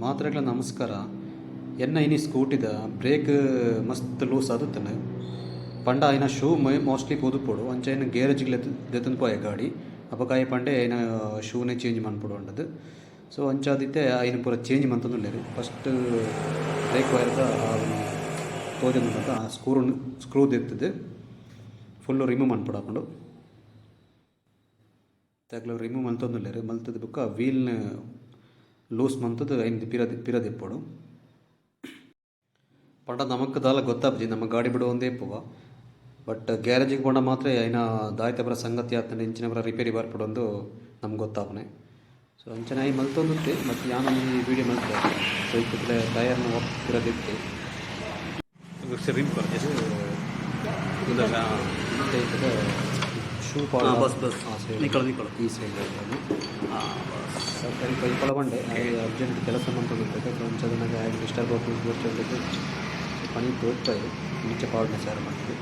ಮಾತ್ರೆಗಳ ನಮಸ್ಕಾರ. ಎನ್ನ ಇನಿ ಸ್ಕೂಟಿದ ಬ್ರೇಕ್ ಮಸ್ತ್ ಲೂಸ್ ಆದುತ್ತನೆ ಪಂಡ ಐನ ಶೂ ಮೋಸ್ಟ್ಲಿ ಪೋದುಪ್ಪೊಡು. ಅಂಚ ಐನ್ ಗ್ಯಾರೇಜ್ ದೆತೊಂದು ಪೋಯೆ ಗಾಡಿ. ಅಪಗ ಆಯೆ ಪಂಡೆ ಐನ ಶೂನೆ ಚೇಂಜ್ ಮನ್ಪೊಡು ಪಂಡುದು. ಸೊ ಅಂಚಾದಿತ್ತೆ ಐನ್ ಪೂರ ಚೇಂಜ್ ಮಂತೊಂದುಲ್ಲೆರ್. ಫಸ್ಟ್ ಬ್ರೇಕ್ ವೈರ್ದ ತೋಜೊಂದುಂಡತ ಆ ಸ್ಕ್ರೂ ಸ್ಕ್ರೂ ದೆತ್ತುದು ಫುಲ್ಲ್ ರಿಮೂವ್ ಮನ್ಪೊಡಾಪುಂಡು. ಅಕ್ಲ್ ರಿಮೂವ್ ಮಂತೊಂದುಲ್ಲೆರ್. ಮಲ್ತುದು ಬೊಕ್ಕ ವೀಲ್ ನ್ ಲೂಸ್ ಮಂತುದು ಐನ್ ಪಿರ ಪಿರ ದೆಪ್ಪೊಡು. ಪಂಡ ನಮಕ್ ದಾಲ ಗೊತ್ತಾಪುಜಿ, ನಮ ಗಾಡಿ ಬುಡೊಂದೇ ಇಪ್ಪುವ. ಬಟ್ ಗ್ಯಾರೇಜ್ ಗ್ ಪೋಂಡ ಮಾತ್ರ ಐನ ದಾಯ್ತ ಪೂರ ಸಂಗತಿ ಆತುಂಡು, ಎಂಚಿನ ಪೂರ ರಿಪೇರಿ ಬರ್ಪುಂಡು ನಮ್ಗೆ ಗೊತ್ತಾಪುನೆ. ಸೊ ಅಂಚನೆ ಐನ್ ಮಲ್ತೊಂದಿತ್ತೆ, ಬಟ್ ಯಾನ್ ಒಂಜಿ ವೀಡಿಯೋ ಮಲ್ತೆ. ಸೊ ಇತ್ತೆ ಟೈರ್ ನ್ ಪಿರ ದೆತ್ತೆ. Rim just. ಇತ್ತೆ ಶೂ. ಹಾ, ಬಸ್, ಬಸ್. ನಿಕ್ಕಳು, ನಿಕ್ಕಳು. ಈ ಸೈಡ್. ಕೈಪಲ ಬಂಡೆ ಅರ್ಜೆಂಟ್ ಕೆಲಸ ಮಂತೊಂದಿತ್ತೆ. ಸೊ ಅಂಚ ಆಯಗ್ ಡಿಸ್ಟರ್ಬ್ ಆಪುಂಡು ಬೊರ್ಚಿ ಪನಿ ತೋಜ್ಪಾಯೆ. ಇಂಚ ಪಾಡ್ನೆ ಸಾರ ಮಲ್ತುದು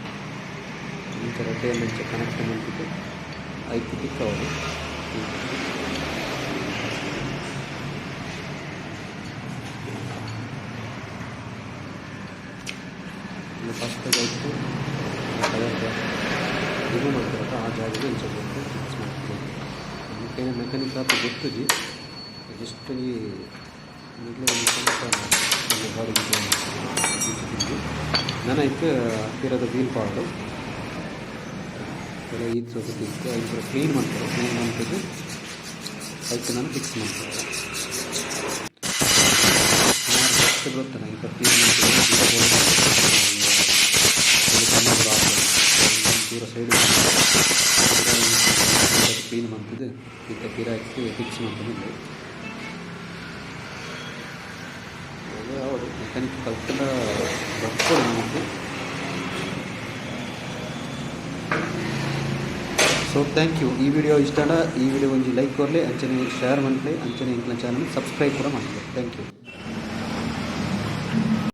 ಇಂಚ ರಡ್ಡೆ ಇಂಚ ಕನೆಕ್ಟ್ ಮಲ್ತುದು ಐಕ್ ತಿಕ್ಕಾವೊಡು. ಫಸ್ಟ್ ಐಕ್ ಟೈರ್ ರಿಮೂವ್ ಮಲ್ತಿರತ್ತ, ಆ ಜಾಗಗ್ ಇಂಚ ಕೊರ್ದು ಫಿಕ್ಸ್ ಮಲ್ಪೊಡು. ನಮಕ್ ಮೆಕ್ಯಾನಿಕ್ ಆತ್ ಗೊತ್ತುಜಿ, ಜಸ್ಟ್ ಈ ನಿಕ್ಲೆ ಒಂಜಿ ಸ್ವಂತ ನಮ್ಮ ಗಾಡಿ ನನ ಐಕ್ ಪಿರದ ವೀಲ್ ಪಾಡೊಡು. ಈತ್ ಸೊಕು ಇತ್ತೆ ಐನ್ ಪೂರ ಕ್ಲೀನ್ ಮಲ್ಪೊಡು. ಕ್ಲೀನ್ ಮಲ್ತುದು ಐಕ್ ನನ ಫಿಕ್ಸ್ ಮಲ್ಪೊಡು. ಸುಮಾರು ಡಸ್ಟ್ ಬರ್ತದೆ. ಐತ ಕ್ಲೀನ್ ಮಲ್ತುದು ಪೂರ ಸೈಡ್ ಕ್ಲೀನ್ ಮಲ್ತುದು ಇತ್ತೆ ಪಿರ ಐಕ್ ಫಿಕ್ಸ್ ಮಲ್ತೊಂದುಲ್ಲೆರ್. ಆವೊಡು, ಮೆಕ್ಯಾನಿಕ್ ಕಲ್ತ್ಂಡ ಬರ್ಪೊಡು ನಮಕ್. So thank you. ಈ ವಿಡಿಯೋ ಇಷ್ಟ ಆಂಡ ಈ ವಿಡಿಯೋ ಒಂಜಿ ಲೈಕ್ ಕೊರ್ಲೆ, ಅಂಚನೆ ಶೇರ್ ಮನ್ಪುಲೆ, ಅಂಚನೆ ಎಂಕ್ಲೆನ ಚಾನಲ್ ಸಬ್ಸ್ಕ್ರೈಬ್ ಕೂಡ ಮನ್ಪುಲೆ. Thank you.